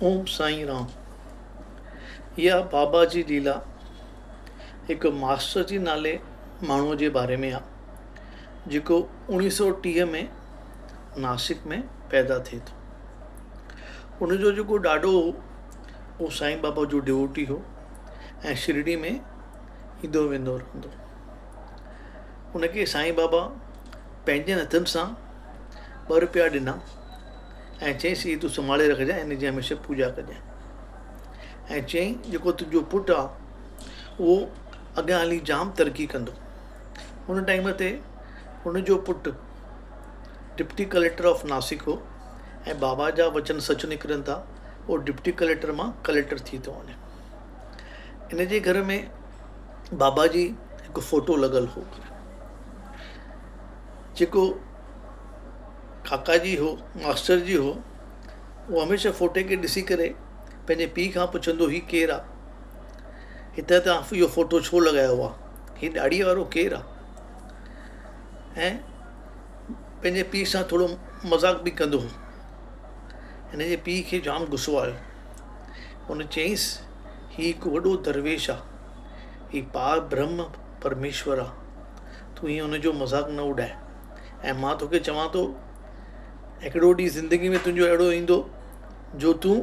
اوم سائين رام. اها بابا جي ليلا هڪ ماسٽر جي نالي ماڻهوء جي باري ۾ آ، جيڪو اوڻيهه سؤ 30 ۾ ناسڪ ۾ پيدا ٿئي ٿو. ان جو جيڪو ڏاڏو هو، اهو سائين بابا جو ڊيوٽي هو ۽ شرڊي ۾ ايندو ويندو رهندو هو. ان کي سائين بابا پنهنجن هٿن سان ٻه روپيا ڏنا ۽ چيائينس هي تون سنڀالي رکجانء هن جي هميشه پوڄا ڪجانء ۽ چيائين جيڪو تنهنجو پٽ آ اهو اڳيان هلي جام ترقي ڪندو. ان ٽائيم تي ان جو پٽ ڊپٽي ڪليڪٽر آف ناسڪ هو ۽ بابا جا وچن سچ نڪرن ٿا اهو ڊپٽي ڪليڪٽر مان ڪليڪٽر ٿي ٿو وڃي. ان جي گهر ۾ بابا جي هڪ فوٽو لڳل هو جيڪو ڪاڪا جي هو ماسٽر جي هو اهو هميشه فوٽي کي ڏسي ڪري پنهنجي پيء کان پڇندو هي ڪير آ هتي تان اهو فوٽو ڇو لڳايو آ هي ڏاڙهيء وارو ڪير آ ۽ پنهنجي پيء سان ٿورو مذاق به ڪندو هو. هن جي پيء کي جام غصو آيو. هن چيائينس، هي هڪ وڏو درويش آ، هي پار برهم پرميشور آ، تون ائين هن جو مذاق نه اڏاء ۽ مان توکي چوان ٿو هڪڙو ڏينهن زندگي ۾ تنهنجو اهڙو ايندو جو تون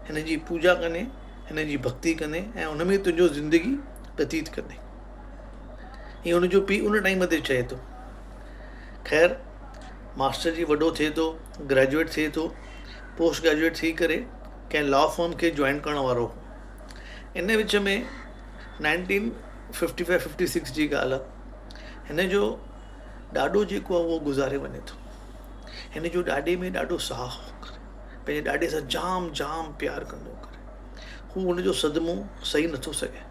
هن جي پوڄا ڪندين، هن جي ڀڳتي ڪندين ۽ ان ۾ تنهنجو زندگي وتيت ڪندين. ائين هن جو پيء ان ٽائيم تي چئي ٿو. خير ماسٽر جي وڏو ٿئي ٿو، گريجوئيٽ ٿئي ٿو، پوسٽ گريجوئيٽ ٿي ڪري ڪنهن لا فرم کي جوائن ڪرڻ وارو هو. ان وچ ۾ 1955 56 جي ڳالهه آهي. هن جو ڏاڏو جيڪو آهي اهو گذاري وڃي ٿو. هن جو ڏاڏي ۾ ڏاڍو ساهه هو ڪري پنهنجي ڏاڏي سان جام جام پيار ڪندو هو ڪري. هو هن جو صدمو سهي نٿو سگهي.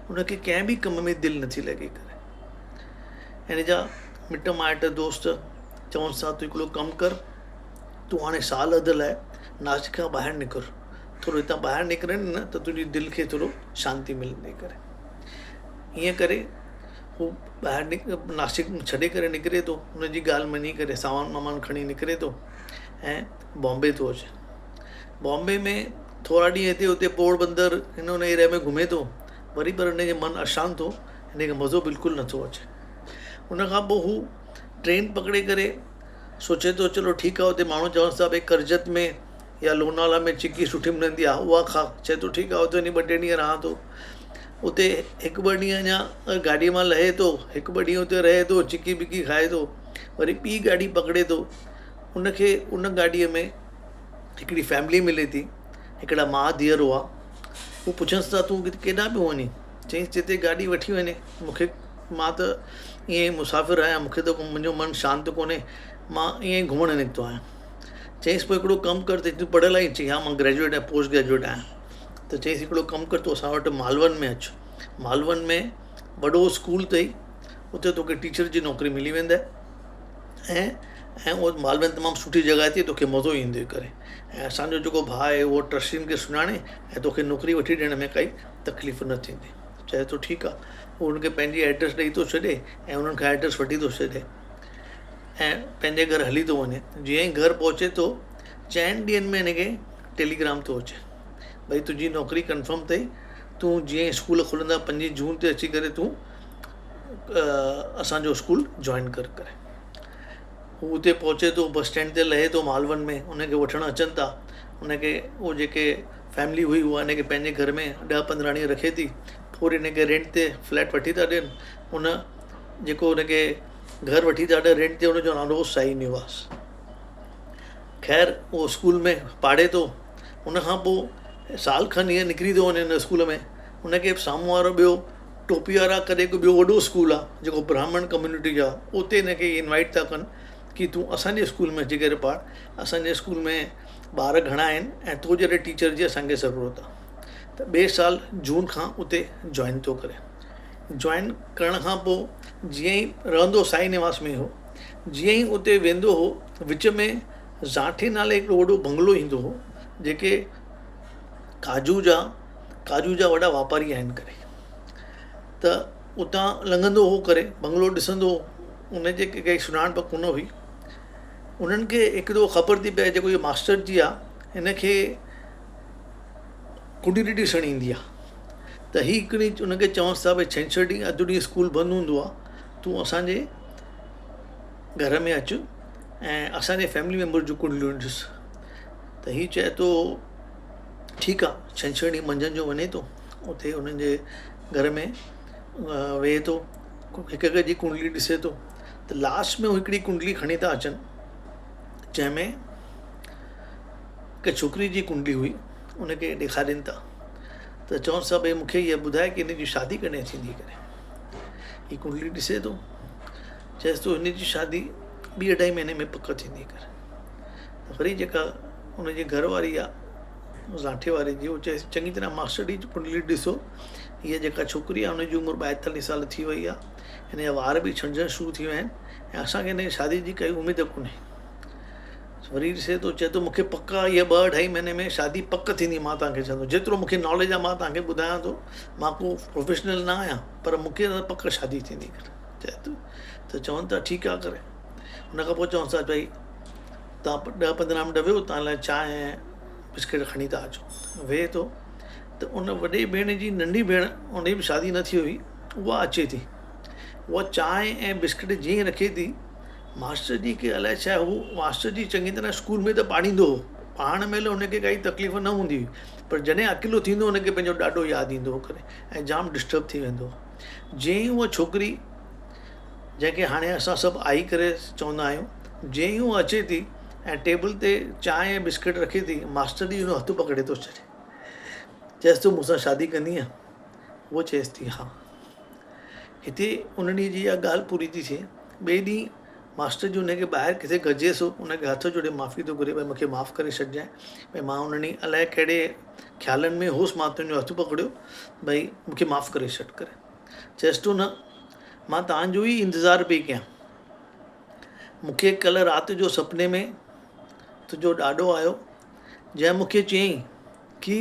هن کي ڪنهن به ڪم ۾ دل نٿي لڳي ڪري. هن جا مٽ مائٽ دوست چونس ٿا تون هڪڙو ڪم ڪر تون هاڻي سال اڌ لاء ناسڪ کان ٻاهر نڪر ٿورو هتان ٻاهر نڪرين نه ته تنهنجي دل کي ٿورو شانتي ملندي ڪري ائين ڪري هو ٻاهر ناسڪ ڇڏي ڪري نڪري ٿو هن جي ڳالهه مڃي ڪري سامان وامان کڻي نڪري ٿو ۽ بامبي ٿو اچي بامبي ۾ ٿورا ڏينهن هتي هتي پور بندر هن هن ايريا ۾ گهمي ٿو وري پر هن جو من اشانت هو هن کي مزو بلڪل نٿو اچي. ان کان پوء هو ٽرين پڪڙي ڪري سوچي ٿو چلو ٺيڪ آهي اتي ماڻهو چونس ٿا ڀئي ڪرجت ۾ يا لوناولا ۾ چڪي سٺي ملندي آهي اها کا. چئي ٿو ٺيڪ آهي اتي وڃي ٻه ٽي ڏينهن رهان ٿو. اتي هڪ ٻه ڏينهن اڃا گاڏيء مان لهي ٿو هڪ ٻه ڏينهن اتي رهي ٿو چڪي بڪي کائي ٿو وري ٻي گاڏي پڪڙي ٿو. ان کي ان گاڏيء ۾ هڪڙي فيملي ملي ٿي. هڪڙا ماء ڌيئر هئا. هو پڇنس ٿا تون ڪيڏانهن پيو وڃين؟ چيائينس جتي گاڏي وٺي وڃي مون کي مان ته ائين ئي مسافر آهيان مون کي ته منهنجو من شانت ڪونهي مان ائين ئي گهمڻ نڪتو آهيان. چيائينس پوء هڪڙو ڪم ڪر ته تون پڙهيل آهين؟ چيائين ها مان گريجوئيٽ ۽ پوسٽ گريجوئيٽ آهيان. ته چيائينس هڪڙو ڪم ڪر تون اسان وٽ مالون ۾ اچ مالون ۾ وڏو اسڪول اٿئي اتي توکي ٽيچر جي نوڪري ملي ويندي ۽ ۽ اهو مالون تمام سٺي جڳهه اٿئي توکي مزو ايندو ڪري ۽ اسانجو جيڪو ڀاء آهي اهو ٽرسٽين کي سڃاڻي ۽ توکي نوڪري وٺي ڏيڻ ۾ ڪائي تڪليف نه ٿيندي. چئي ٿو ٺيڪ آ. هو هن کي پنهنجي ايڊريس ڏئي ٿو ڇڏي ۽ انهن کان ايڊريس وٺي ٿو ڇڏي ۽ پنهنجي گهر هلي ٿو وڃي. جيئن ئي گهر پهچي ٿو چئن ڏينهن ۾ هن کي ٽيليگرام ٿو اچي ڀئي تنهنجي نوڪري ڪنفرم اٿئي تون جيئن ئي اسڪول کلندا پنجين جون تي اچي ڪري تون اسانجو اسڪول جوائن ڪر ڪري. هو اتي پهچي ٿو بس اسٽينڊ تي لهي ٿو مالون ۾ ان کي وٺڻ اچن ٿا ان کي اهو جيڪي فيملي هئي اها هن کي پنهنجي گهر ۾ ڏهه پندرهن ڏينهن رکي ٿي پوء وري هن کي رينٽ تي فليٽ وٺي ٿا ڏين ان جيڪو هن کي گهر وٺي ٿا ڏين رينٽ تي ان جو نالو هو سائين نواس خير اهو اسڪول ۾ پاڙهي ٿو ان کان پوء سال کن ائين نڪري ٿو وڃي ان اسڪول ۾ ان کي سامهون وارو ٻيو ٽوپي وارا ڪري هڪ ٻيو وڏو اسڪول آهي جيڪو براهمڻ ڪميونٽي جو آهي اتي هن کي انوائيٽ ٿا ڪن ڪي تون اسان جي اسڪول ۾ اچي ڪري پاڙهه اسان جي اسڪول ۾ ٻار گهڻا آهن ۽ تو جهڙي ٽيچر جي اسان کي ضرورت آهي ته ٻئي سال جون کان اتي جوائن ٿو ڪري جوائن ڪرڻ کان پوء جيئن ئي رهندو سائين نواس ۾ هو جيئن ئي اتي ويندو هو وچ ۾ زاٺي نالي هڪڙو وڏو بنگلو ايندو هو جيڪي ڪاجو جا ڪاجو جا وڏا واپاري آهن ڪري ته اتان لنگهندو هو ڪري بنگلو ڏسندو هو ان جي ڪائي سڃاڻپ ڪونه هئي انهن کي هڪ دفعو خبر ٿي پئي جيڪو اهو ماسٽر جي آهي هن کي ڪنڊلي ڏسڻ ايندي آهي ته هي هڪڙي ان کي چونس ٿا ڀئي ڇنڇر ڏينهن اڌ ڏينهن اسڪول بند هوندو آهي تون اسان جي گهر ۾ اچ ۽ اسان جي فيملي ميمبر جون ڪنڊليون ڏس ته هي چئي ٿو ٺيڪ آهي ڇنڇر ڏينهن منجهند جو وڃي ٿو اتي انهن جي گهر ۾ ويهي ٿو هڪ هڪ جي ڪنڊلي ڏسي ٿو ته لاسٽ ۾ هو هڪڙي ڪنڊلي کڻي ٿا اچن جنهن ۾ هڪ ڇوڪري جي ڪنڊلي هئي ان کي ڏيکارين ٿا ته چونس ٿا ڀئي مون کي هيء ٻڌاء ڪه هن جي شادي ڪڏهن ٿيندي ڪري هي ڪنڊلي ڏسي ٿو چئيس ٿو هن جي شادي ٻي اڍائي مهيني ۾ پڪ ٿيندي ڪري ته وري جيڪا ان جي گهر واري آهي زاٺي واري جي هو چئيس چڱي طرح ماسٽر جي ڪنڊلي ڏسو هيء جيڪا ڇوڪري آهي ان جي عمر 42 سال ٿي وئي آهي هن جا وار به ڇڻجڻ شروع ٿي ويا آهن ۽ اسان کي هن جي شادي جي ڪائي اميد ڪونهي وري ڏسي ٿو چئي ٿو مونکي پڪ آهي اها ٻه اڍائي مهيني ۾ شادي پڪ ٿيندي مان توهان کي چوان ٿو جيترو مونکي ناليج آهي مان توهان کي ٻڌايان ٿو مان ڪو پروفيشنل نه آهيان پر مونکي پڪ شادي ٿيندي چئي ٿو ته چون ٿا ٺيڪ آهي ڪري ان کان پوء چون ٿا ڀئي توهان 10 15 منٽ ويهو توهان لاء چانهه ۽ بسڪيٽ کڻي ٿا اچو ويهي ٿو ته ان وڏي ڀيڻ جي ننڍي ڀيڻ ان جي به شادي نه ٿي هئي اها اچي ٿي اها چانهه ۽ بسڪيٽ جيئن ئي رکي ٿي ماسٽر جي کي الائي ڇا هو ماسٽر جي چڱي طرح اسڪول ۾ ته پاڙهيندو هو پاڙهڻ مهل هن کي ڪائي تڪليف نه هوندي هئي پر جڏهن اڪيلو ٿيندو هن کي پنهنجو ڏاڏو ياد ايندو هو ڪري ۽ جام ڊسٽرب ٿي ويندو هو جيئن ئي اها ڇوڪري جنهن کي هاڻي اسان سڀ آئي ڪري چوندا آهيون جيئن ئي اها اچي ٿي ۽ ٽيبل تي چانهه ۽ بسڪيٽ رکي ٿي ماسٽر جي هن جو هٿ پڪڙي ٿو ڇڏي چيس ٿو مون سان شادي ڪندينء هوء چيس ٿي ها هتي ان ڏينهن جي اها ڳالهه پوري ٿي ٿئي. ٻئي ڏينهن ماسٽر جي ان کي ٻاهر ڪٿي گڏجيس هو ان کي هٿ جوڙي معافي ٿو گهري ڀئي مون کي معاف ڪري ڇڏجانء ڀئي مان ان ڏينهن الائي ڪهڙي خيالن ۾ هوس مان تنهنجو هٿ پڪڙيو ڀئي مون کي معاف ڪري ڇڏ ڪري چيس ٿو نه مان توهان جو ئي انتظار پئي ڪيان مون کي ڪلهه رات جو سپني ۾ تنهنجو ڏاڏو آيو جنهن مون کي چيائين ڪي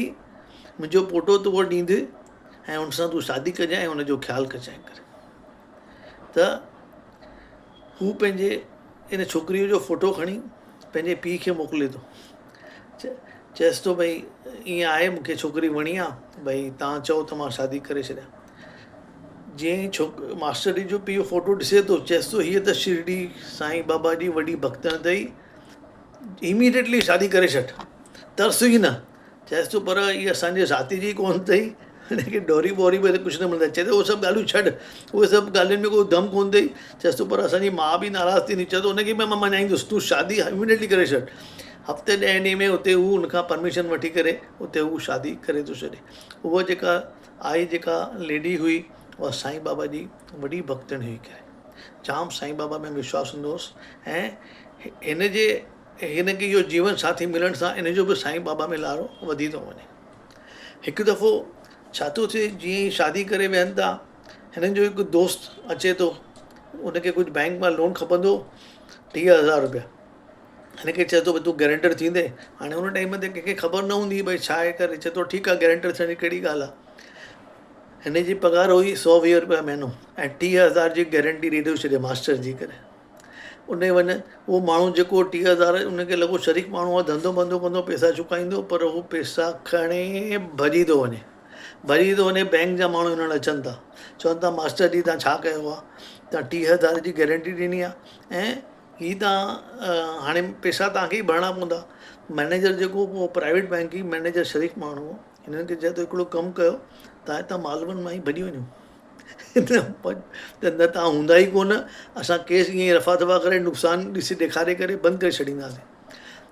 منهنجو پوٽو تو وٽ ايندي ۽ ان سان تون شادي ڪجانء ۽ ان جو خيال ڪجانء ڪري ته هو پنهنجي ان ڇوڪريء جو فوٽو کڻي پنهنجي پيء کي موڪلي ٿو چئيس ٿو ڀئي ائين آهي مون کي ڇوڪري وڻي آ ڀئي توهان چئو ته مان شادي ڪري ڇڏيان جيئن ئي ڇوڪ ماسٽر جو پيء فوٽو ڏسي ٿو چئيس ٿو هيء ته شرڊي سائين بابا جي وڏي ڀڳتڻ اٿئي اميڊيٽلي شادي ڪري ڇڏ ترس ئي نه چيس ٿو پر هي اسان جي ذات جي ڪونه اٿئي هن کي ڏوري ٻوري به ڪجهه نه ملندو چئي ٿو اهي سڀ ڳالهيون ڇڏ اهي سڀ ڳالهين ۾ ڪو دم ڪونه اٿئي چيس ٿو پر اسان جي ماء به ناراض ٿيندي چئي ٿو ان کي به مان مڃائيندس تون شادي اميڊيٽلي ڪري ڇڏ هفتي ڏهه ڏينهن ۾ اتي هو ان کان پرميشن وٺي ڪري اتي هو شادي ڪري ٿو ڇڏي اها جيڪا آئي جيڪا ليڊي هئي اها سائين بابا جي وڏي ڀڳتڻ هئي ڪري جام سائين بابا ۾ وشواس هوندو هوس ۽ هن جي هن کي اهو جيون ساٿي ملڻ سان ان جو به سائين بابا ۾ لاڙو وڌي ٿو وڃي. هڪ دفعو ڇا ٿو ٿئي جيئن ئي شادي ڪري ويهن ٿا هنن جو هڪ دوست اچي ٿو ان کي ڪجهه بئنڪ مان لون کپندو هو 30,000 روپيا هن کي چئي ٿو ڀئي تون گارنٽر ٿيندي هاڻي ان ٽائيم تي ڪنهن کي خبر نه هوندي ڀئي ڇا آهي ڪري چئي ٿو ٺيڪ آهي گارنٽر ٿيڻ جي ڪهڙي ڳالهه آهي هن جي پگهار هئي 120 روپيا مهينو ۽ 30,000 جي گارنٽي ڏئي ٿو ڇڏي ماسٽر جي ڪري ان وڃ اهو ماڻهو جيڪو 30,000 ان کي لڳو شريف ماڻهو آهي ڌنڌو ٻنڌو ڪندو پئسا چڪائيندو پر هو پئسا کڻي ڀڄي ٿو وڃي ڀڄي ٿو وڃي بئنڪ جا ماڻهو هن وٽ اچن ٿا چون ٿا ماسٽر جي تان ڇا ڪيو آهي تان 30,000 جي گارنٽي ڏني آهي ۽ هي تان هاڻي پئسا توهان کي ئي ڀرڻا پوندا مئنيجر جيڪو هو پرائيويٽ بئنڪ هئي مئنيجر شريف ماڻهو هو هنن کي چئي ٿو هڪڙو ڪم ڪيو تان هتان مالون مان ئي ڀڄي وڃو ته نه توهان هوندا ئي ڪونه، اسان ڪيس ائين ئي رفع دفع ڪري نقصان ڏسي ڏيکاري ڪري بند ڪري ڇڏينداسين.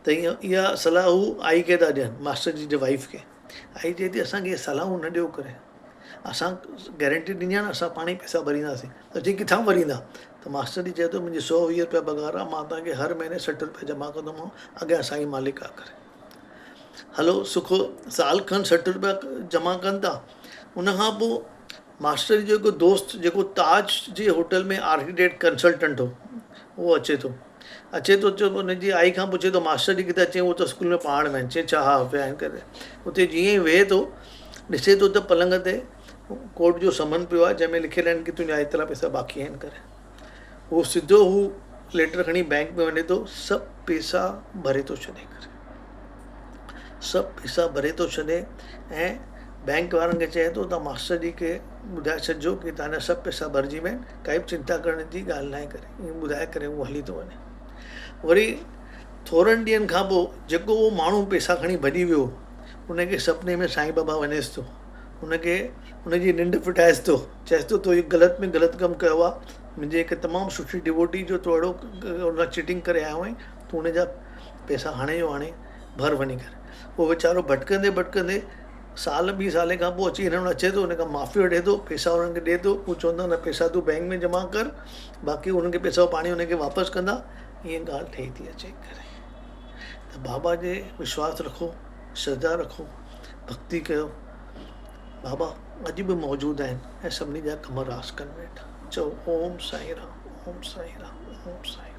ته ائين اها صلاح هو آئي کي ٿا ڏين، ماسٽر جي جي وائيف کي. آئي چئي ٿي اسان کي اهي صلاحون نه ڏيو ڪري. اسان گارنٽي ڏني آهي نه اسان پاڻ ئي پئسا ڀرينداسين. ته چئي ڪٿان ڀريندا؟ ته ماسٽر جي چئي ٿو منهنجي 120 روپيا پگهار آهي مان توهان کي هر مهيني 60 روپيا جمع ڪندومانو اڳيان سائين مالڪ آهي ڪري. هلو سکو سال کن 60 روپيا جمع ڪن ٿا. ان کان پوء ماسٽر جو هڪ دوست جيڪو تاج جي هوٽل ۾ آرڪيٽيڪٽ ڪنسلٽنٽ هو اهو اچي ٿو اچي ٿو چي ان جي آئي کان پڇي ٿو ماسٽر جي ڪٿي اچي اهو ته اسڪول ۾ پاڙهڻ ويا آهن چي ڇا ها ويا آهن ڪري اتي جيئن ئي ويهي ٿو ڏسي ٿو ته پلنگ تي ڪورٽ جو سمن پيو آهي جنهن ۾ لکيل آهن ڪي تنهنجا ايترا پئسا باقي آهن ڪري هو سڌو هو ليٽر کڻي بئنڪ ۾ وڃي ٿو سڀ پئسا ڀري ٿو ڇڏي ڪري. سڀ پئسا ڀري ٿو ڇڏي ۽ بئنڪ وارن کي چئي ٿو ته ماسٽر جي کي ٻڌائي ڇڏجو ڪي توهان جا سڀ پئسا ڀرجي ويا آهن ڪائي به چنتا ڪرڻ جي ڳالهه ناهي ڪري ائين ٻڌائي ڪري هو هلي ٿو وڃي وري ٿورن ڏينهن کان پوء جيڪو اهو ماڻهو پئسا کڻي ڀڄي ويو ان کي سپني ۾ سائين بابا وڃيس ٿو ان کي ان جي ننڊ ڦٽائيس ٿو چئيس ٿو تو هي غلط ۾ غلط ڪم ڪيو آهي منهنجي هڪ تمام سٺي ڊيووٽي جو تو اهڙو ان سان چيٽنگ ڪري آيو آهين تون ان جا پئسا هاڻي جو هاڻي ڀر وڃي ڪري اهو ويچارو ڀٽڪندي ڀٽڪندي سال ٻي سالي کان پوء اچي هنن وٽ اچي ٿو ان کان معافي وٺي ٿو پئسا انهن کي ڏئي ٿو هو چوندا نه پئسا تون بئنڪ ۾ جمع ڪر باقي انهن کي پئسا پاڻي انهن کي واپس ڪندا ائين ڳالهه ٺهي ٿي اچي ڪري ته بابا جي وشواس رکو شرڌا رکو ڀڪتي ڪيو بابا اڄ به موجود آهن ۽ سڀني جا ڪم راس ڪن ويٺا چئو اوم سائين رام اوم سائين رام اوم سائين رام.